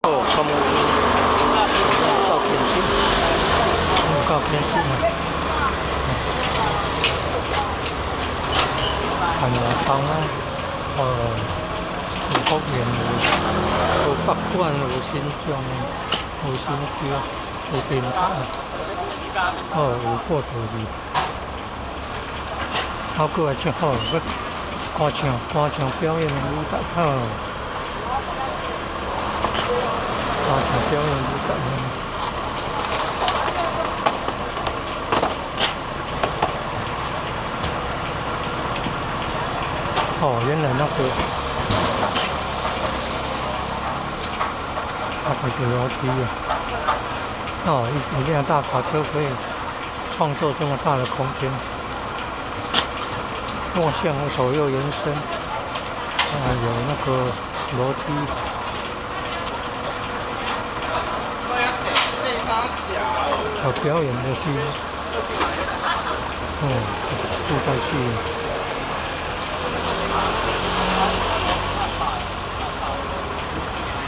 哦，看無夠清晰，有夠清晰啊！繁華坊啊，哦，有福園，有北館，有新莊，有新區，有平塔，哦，有過道字。啊，閣來這好，閣歌唱歌唱表演的舞台，好。歌唱表演舞台。哦，原來那個，那個是樓梯啊。哦，一輛大卡車可以創作這麼大的空間，望向左右延伸，啊，有那個樓梯。有表演的地方，哦，布袋戲。